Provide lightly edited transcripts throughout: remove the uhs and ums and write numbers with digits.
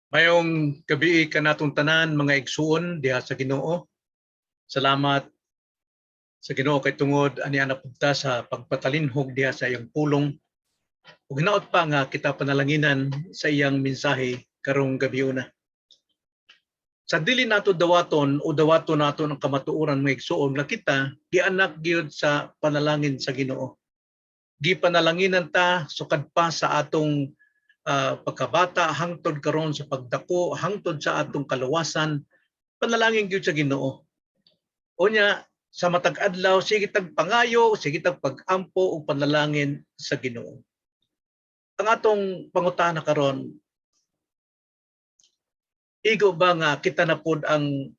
Maayong gabii kanatong tanan, mga igsuon diha sa Ginoo. Salamat sa Ginoo kay tungod ani na punta sa pagpatalinhog diha sa iyang pulong. Ug hinaot pa nga kita panalanginan sa iyang mensahe karong gabiuna. Sa dili nato dawaton o dawaton nato ang kamatuoran, mga igsuon, nga kita gianak gyud sa panalangin sa Ginoo. Gipanalanginan ta sukad pa sa atong pagkabata hangtod karon sa pagdako, hangtod sa atong kaluwasan, panalangin gyud sa Ginoo. Unya sa matag adlaw, sige tag pangayo, sige tag pag-ampo ug panalangin sa Ginoo. Ang atong pangutana karon, igo ba nga kita na pod ang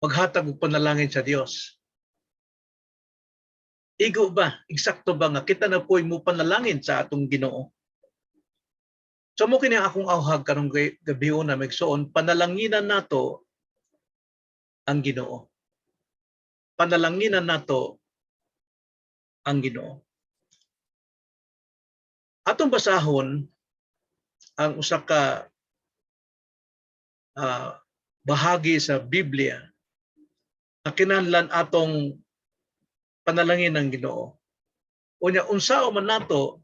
maghatag og panalangin sa Dios? Igo ba, eksakto ba nga kita na po'y mo panalangin sa atong Ginoo? So mao kini ang akong auhag karong gabiuna, mga igsoon: panalanginan nato ang Ginoo. Panalanginan nato ang Ginoo. Atong basahon ang usa ka bahagi sa Biblia na kinahanglan atong panalangin ng Ginoo. Unya unsaon man nato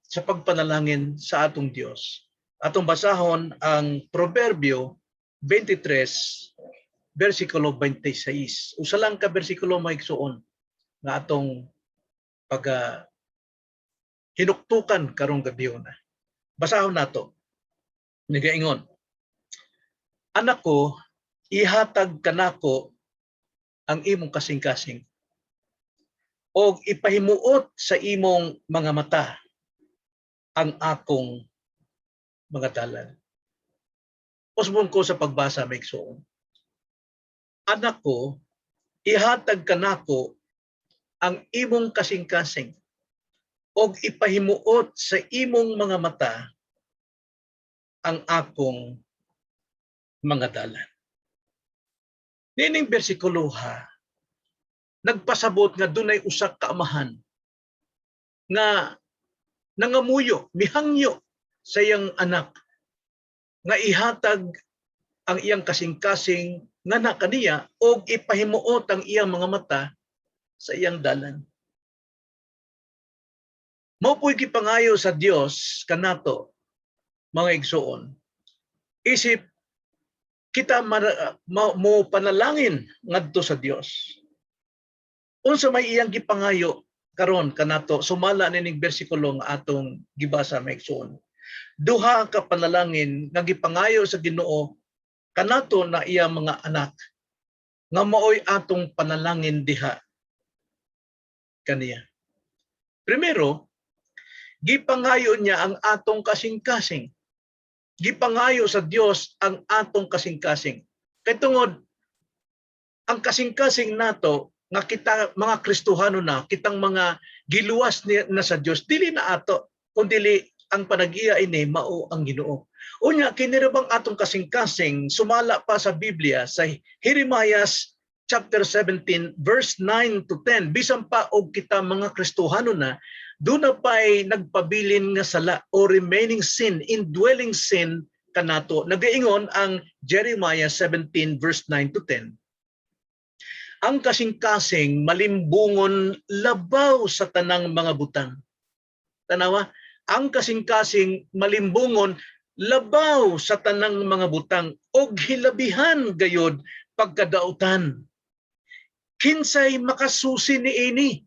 sa pagpanalangin sa atong Dios? Atong basahon ang Proverbio 23 versikulo 26. Usa lang ka bersikulo, mga igsuon, nga atong pag hinuktukan karong gabiuna. Basahon nato. Nagaingon: "Anak ko, ihatag kanako ang imong kasing-kasing og ipahimuot sa imong mga mata ang akong mga dalan." Usbon ko sa pagbasa, mga igsoon. "Anak ko, ihatag kanako ang imong kasing-kasing og ipahimuot sa imong mga mata ang akong mga dalan." Nining bersikulo ha, nagpasabot nga dunay usa ka amahan nga nangamuyo, mihangyo sa iyang anak nga ihatag ang iyang kasing-kasing nga na kaniya og ipahimuot ang iyang mga mata sa iyang dalan. Mao po'y gipangayo sa Dios kanato, mga igsuon. Isip kita mo panalangin ngadto sa Dios, unsa may iyang gipangayo karon kanato sumala nining bersikulo nga atong gibasa, mga igsuon? Duha ka panalangin nga gipangayo sa Ginoo kanato na iya mga anak nga maoy atong panalangin diha kaniya. Primero, gipangayo niya ang atong kasing-kasing. Gipangayo sa Dios ang atong kasing-kasing. Kay tungod ang kasing-kasing nato nga kita mga Kristohano na, kitang mga giluwas ni, na sa Dios, dili na ato kundi ang panag-iya ini mao ang Ginoo. Unya kini ra bang atong kasing-kasing, sumala pa sa Biblia sa Jeremias chapter 17 verse 9 to 10, bisan pa og kita mga Kristohano na, duna pa'y nagpabilin nga sala o remaining sin, indwelling sin kanato. Nagaingon ang Jeremiah 17 verse 9 to 10: "Ang kasing-kasing malimbungon labaw sa tanang mga butang." Tanawa, "Ang kasing-kasing malimbungon labaw sa tanang mga butang og hilabihan gayod pagkadautan. Kinsay makasusi niini?"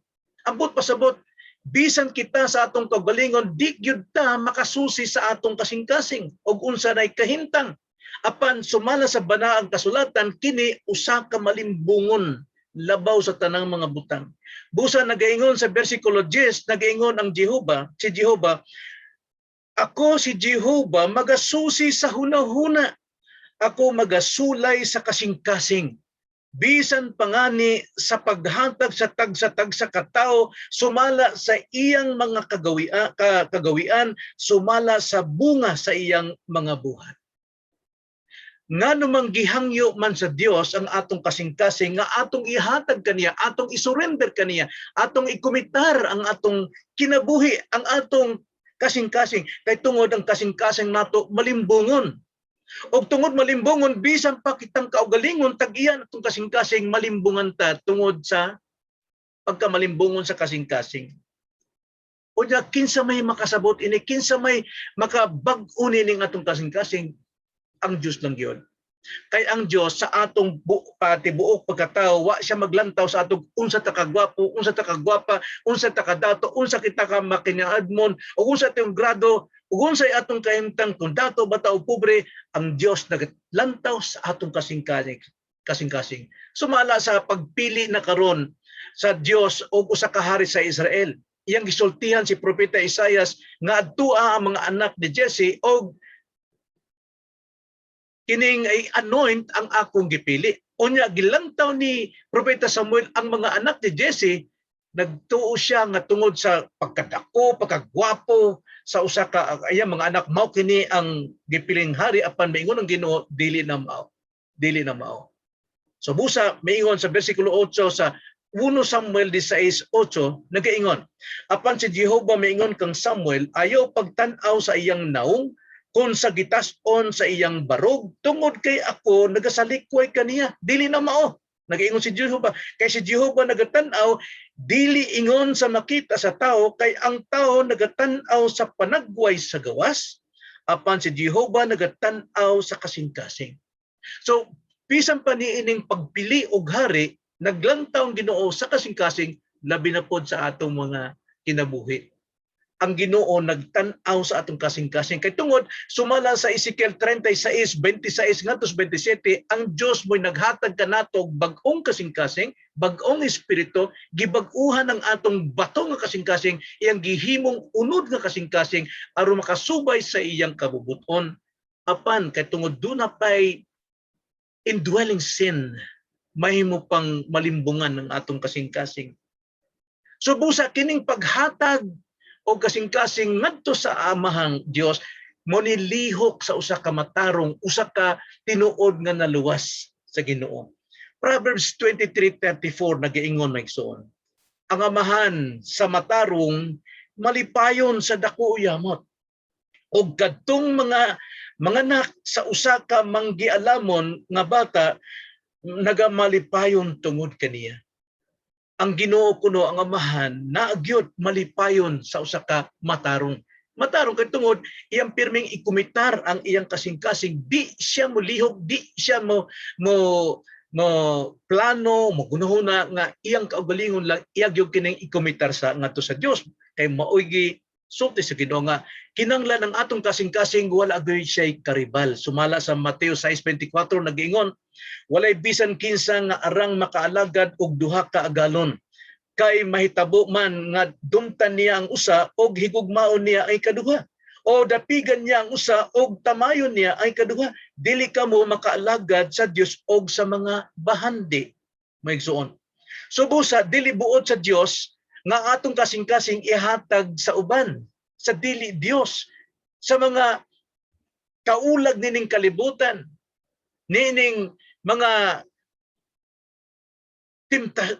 Ambot pasabot, bisan kita sa atong kaugalingon, di gyud ta makasusi sa atong kasing-kasing og unsa nay kahimtang. Apan sumala sa banaang kasulatan, kini usa ka malimbungon labaw sa tanang mga butang. Busa nagaingon sa bersikulo 10, nagaingon ang Jehova, si Jehova, "Ako si Jehova magasusi sa hunahuna. Ako magasulay sa kasing-kasing. Bisan pangani sa paghatag sa tagsa-tagsa ka tawo sumala sa iyang mga kagawian, sumala sa bunga sa iyang mga buhat." Ngano mang gihangyo man sa Dios ang atong kasing-kasing nga atong ihatag kaniya, atong isurrender kaniya, atong ikomitar ang atong kinabuhi, ang atong Kasing-kasing kay tungod ang kasing-kasing nato malimbungon. Og tungod malimbungon, bisan pa kitang kaugalingon tag-iyan atong kasing-kasing, malimbungan ta tungod sa pagkamalimbungon sa kasing-kasing. Unya, kinsa may makasabot ini, kinsa may makabag-o ning atong kasing-kasing? Ang Dios lang gyud. Kay ang Dios sa atong tibuok pagkatao, wa siya maglantaw sa atong unsa ta kagwapo, unsa ta kagwapa, unsa ta kadato, unsa kita ka makinaadmon, o unsa atong grado, ug unsay atong kahimtang, kung dato ba ta o pobre. Ang Dios naglantaw sa atong kasing-kasing, kasing-kasing. Sumala sa pagpili na karon sa Dios og usa ka hari sa Israel, iyang gisultihan si Propeta Isaias nga adtua ang mga anak ni Jesse og kining ay anoint ang akong gipili. Unya gilantaw ni Propeta Samuel ang mga anak ni Jesse, nagtuo siya nga tungod sa pagkadako, pagkagwapo sa usa ka iyang mga anak, mao kini ang gipiling hari, apan maingon ang Ginoo, dili na mao. Dili na mao. So busa maingon sa bersikulo 8 sa 1 Samuel 16:8, nagaingon, "Apan si Jehova maingon kang Samuel, ayaw pagtan-aw sa iyang naong kon sa gitas-on sa iyang barog, tungod kay ako nagasalikway kaniya. Dili na mao." Nagaingon si Jehova, kay si Jehova nagatan-aw dili ingon sa makita sa tao, kay ang tao nagatan-aw sa panagway sa gawas, apan si Jehova nagatan-aw sa kasing-kasing. So bisan pa niining pagpili og hari, naglantaw ang Ginoo sa kasing-kasing, labi na pod sa atong mga kinabuhi. Ang Ginoo nagtan-aw sa atong kasing-kasing. Kay tungod sumala sa Ezekiel 36:26 ngadto 27, ang Dios mo'y naghatag kanato og bag-ong kasing-kasing, bag-ong espiritu, gibag-uhan ang atong bato nga kasing-kasing, iyang gihimong unod nga kasing-kasing aron makasubay sa iyang kabubuton. Apan kay tungod duna pay indwelling sin, mahimo pang malimbungan ang atong kasing-kasing. So busa kining paghatag o kasing-kasing ngadto sa Amahang Dios mo nilihok sa usa ka matarong, usa ka tinuod nga naluwas sa Ginoo. Proverbs 23:34 nagaingon, mga igsoon, "Ang amahan sa matarong malipayon sa dako yamot, ug kadtong mga manganak sa usa ka manggialamon nga bata nagamalipayon tungod kaniya." Ang Ginoo kuno, ang Amahan, naagyod malipayon sa usa ka matarong. Matarong kay tungod iyang pirming ikumitar ang iyang kasing-kasing, di siya molihok, di siya mo plano, mo gunahuna nga iyang kaugalingon lang iya gyud kining ikumitar sa ngadto sa Dios, kay maoy gi sulti sa Ginoo nga kinanglan ang atong kasing-kasing wala gyud siya'y karibal. Sumala sa Mateo 6:24, nagiingon, "Walay bisan kinsa nga arang makaalagad og duha ka agalon, kay mahitabo man nga dumtan niya ang usa og higugmaon niya ay kaduha, o dapigan niya ang usa og tamayon niya ay kaduha. Dili kamo makaalagad sa Dios og sa mga bahandi." Mga igsoon. So busa dili buot sa Dios nga atong kasing-kasing ihatag sa uban, sa dili Dios, sa mga kaulag nining kalibutan, nining mga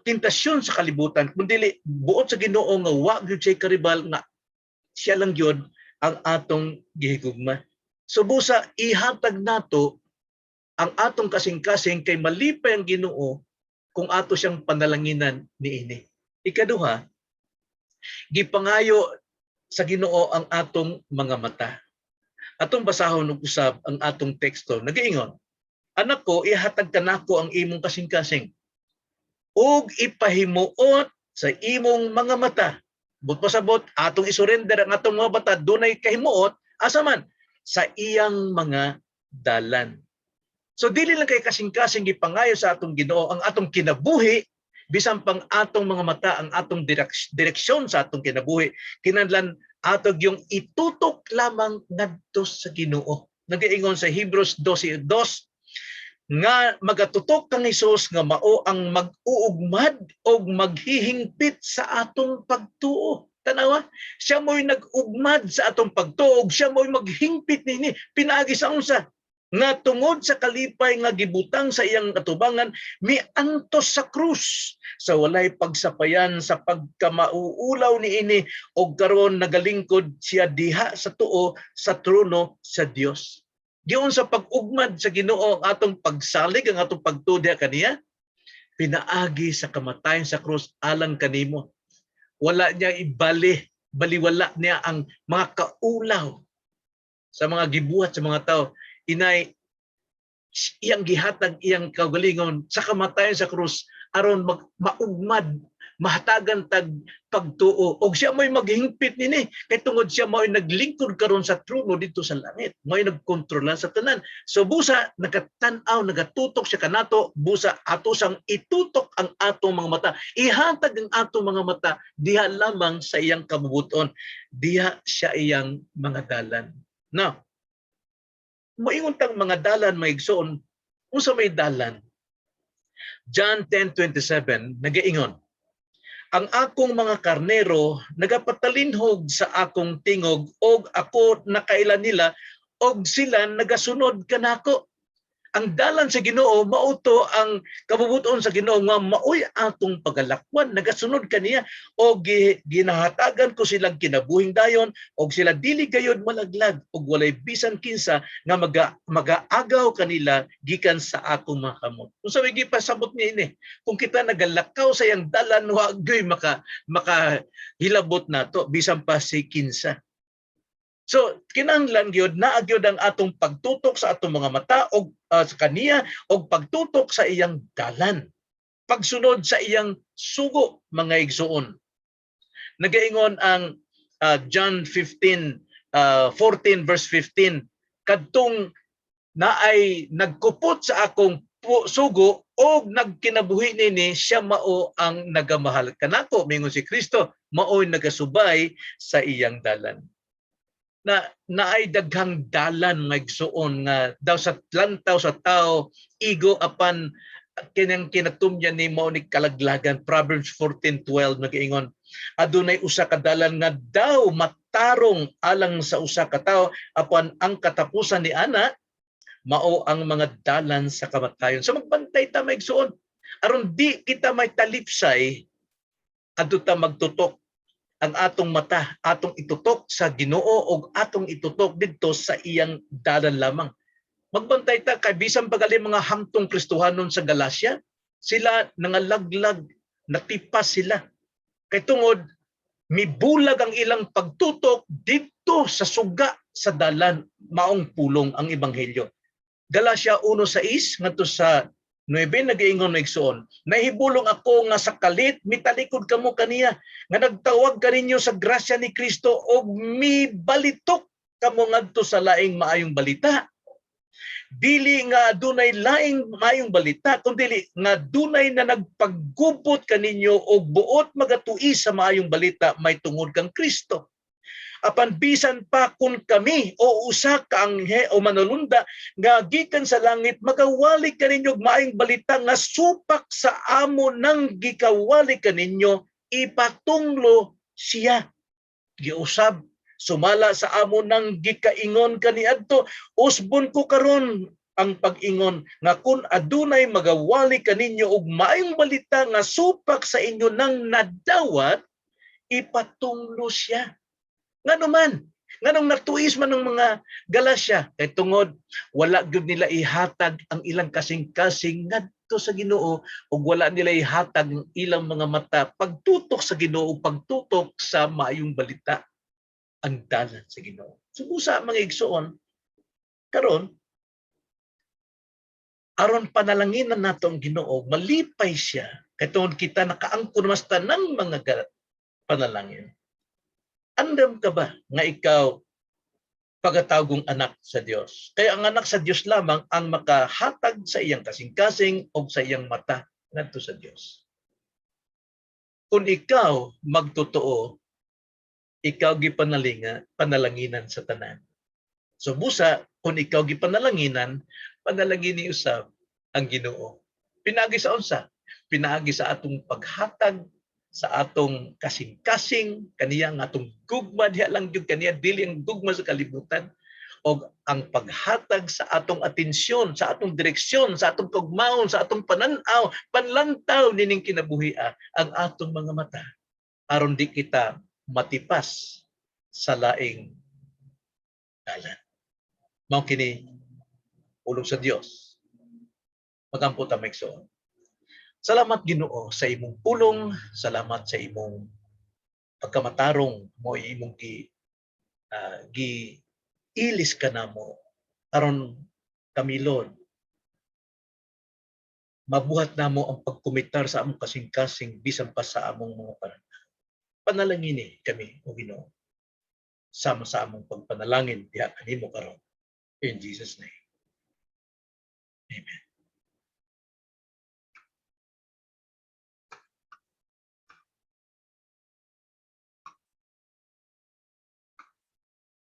tentasyon sa kalibutan, kundi buot sa Ginoo nga wa gyud siya karibal, nga siya lang gyud ang atong gihigugma. So busa ihatag nato ang atong kasing-kasing kay malipay ang Ginoo kung ato siyang panalanginan niini. Ikaduha, gipangayo sa Ginoo ang atong mga mata. Atong basahon og usab ang atong teksto. Nagaingon, "Anak ko, ihatag kanako ang imong kasing-kasing ug ipahimuot sa imong mga mata." Buot pasabot, atong isurrender ang atong mga mata, dunay kahimuot, asa man? Sa iyang mga dalan. So dili lang kay kasing-kasing gipangayo sa atong Ginoo ang atong kinabuhi, bisan pang atong mga mata, ang atong direksyon sa atong kinabuhi, kinahanglan ato yung itutok lamang ngadto sa Ginoo. Nagaingon sa Hebrews 12:2 nga magatutok kang Hesus nga mao ang mag-uugmad og maghihingpit sa atong pagtuo. Tanawa, siya mo'y nag-ugmad sa atong pagtuo, ug siya mo'y maghingpit nini pinaagi sa unsa? Nga tungod sa kalipay nga gibutang sa iyang atubangan, miantos sa krus sa walay pagsapayan sa pagkamauulaw niini, og karon nagalingkod siya diha sa tuo sa trono sa Dios. Giun sa pag-ugmad sa Ginoo ang atong pagsalig, ang atong pagtuo diha kaniya, pinaagi sa kamatayon sa krus alang kanimo. Wala niya ibali, baliwala niya ang mga kaulaw sa mga gibuhat sa mga tao. Inay iyang gihatag iyang kaugalingon sa kamatayon sa krus aron maugmad, mahatagan tag pagtuo, og siya mo'y maghingpit nini kay tungod siya mo'y naglingkod karon sa trono didto sa langit, mo'y nagkontrola sa tanan. So busa nagatan-aw, nagatutok siya kanato. Busa ato sang itutok ang atong mga mata, ihatag ang atong mga mata diha lamang sa iyang kabubuton, diha siya iyang mga dalan. Now, moingon tang mga dalan, mga igsoon, unsa may dalan? John 10:27 nagaingon, "Ang akong mga karnero nagapatalinhog sa akong tingog, og ako nakaila nila og sila nagasunod kanako." Ang dalan sa Ginoo, mao to ang kabubuton sa Ginoo nga maoy atong pagalakwan, nagasunod kaniya, og ginahatagan ko silang kinabuhing dayon, og sila dili gayod malaglag, og walay bisan kinsa nga magaagaw kanila gikan sa akong mga kamot. Unsa may gipasabot niya ini? Kung kita nagalakaw sa iyang dalan, wa gyoy maka hilabot nato bisan pa si kinsa. So kinahanglan gyud naa gyud ang atong pagtutok sa atong mga mata og sa kaniya og pagtutok sa iyang dalan. Pagsunod sa iyang sugo, mga igsuon. Nagaingon ang John 15 14 verse 15, "Kadtong naay nagkupot sa akong sugo og nagkinabuhi nini, siya mao ang nagamahal kanako," mingon si Kristo, maoy nagasubay sa iyang dalan. Na naay daghang dalan, mga igsuon, nga daw sa lantaw sa tao igo, apan kinang kinatumyan ni mao ni kalaglagan. Proverbs 14:12 nagaingon, "Adunay usa ka dalan nga daw matarong alang sa usa ka tawo, apan ang katapusan ni ana mao ang mga dalan sa kamatayon." So magbantay ta, mga igsuon, aron di kita may talipsay. Adto ta magtutok ang atong mata, atong itutok sa Ginoo og atong itutok didto sa iyang dalan lamang. Magbantay ta kay bisan pa gali mga hamtong Kristohanon sa Galacia, sila nangalaglag, natipas sila. Kay tungod mibulag ang ilang pagtutok didto sa suga sa dalan, maong pulong ang ebanghelyo. Galacia 1:6 ngadto sa 9 nagaingon, mga igsoon, "Nahibulong ako nga sa kalit mitalikod kamo kaniya nga nagtawag kaninyo sa grasya ni Kristo og mibalitok kamo ngadto sa laing maayong balita. Dili nga adunay laing maayong balita, kundi nga dunay na nagpaggubot kaninyo og buot magatuis sa maayong balita may tungod kang Kristo. Apan bisan pa kun kami o usa ka anghe o manulunda nga gikan sa langit magawali kaninyo og maayong balita nga supak sa amo nang gikawali kaninyo, ipatunglo siya." Giusab sumala sa amo nang gikaingon kaniadto, usbon ko karon ang pag-ingon nga kun adunay magawali kaninyo og maayong balita nga supak sa inyo nang nadawat, ipatunglo siya. Ngano man? Nganong natuis man ng mga Galacia? Kay tungod wala gyud nila ihatag ang ilang kasing-kasing ngadto sa Ginoo ug wala nila ihatag ang ilang mga mata pagtutok sa Ginoo, pagtutok sa maayong balita, ang dalan sa Ginoo. So busa, mga igsoon, karon aron panalanginan nato ang Ginoo, malipay siya kay tungod kita nakaangkon mas tanang mga panalangin. Andam ka ba nga ikaw pagatawgong anak sa Dios? Kaya ang anak sa Dios lamang ang makahatag sa iyang kasing-kasing o sa iyang mata ngadto sa Dios. Kung ikaw magtotoo, ikaw gipanalinga, panalanginan sa tanan. So busa, kung ikaw gipanalanginan, panalangini usab ang Ginoo. Pinaagi sa unsa? Pinaagi sa atong paghatag sa atong kasing-kasing kaniya, nga atong gugma diha lang gyud kaniya, dili ang gugma sa kalibutan. Og ang paghatag sa atong atensyon, sa atong direksyon, sa atong kaugmaon, sa atong pananaw, panlantaw nining kinabuhia ang atong mga mata aron di kita matipas sa laing dalan. Mao kini pulong sa Dios. Magampo ta, mga igsoon. Salamat, Ginoo, sa imong pulong, salamat sa imong pagkamatarong mo, imong gi ilis ka namo aron kami, Lord, mabuhat namo ang pagkomitar sa among kasing-kasing bisan pa sa among mga pananaw. Panalangini kami, o Ginoo, sama sa among pagpanalangin diha kanimo karon. In Jesus' name. Amen.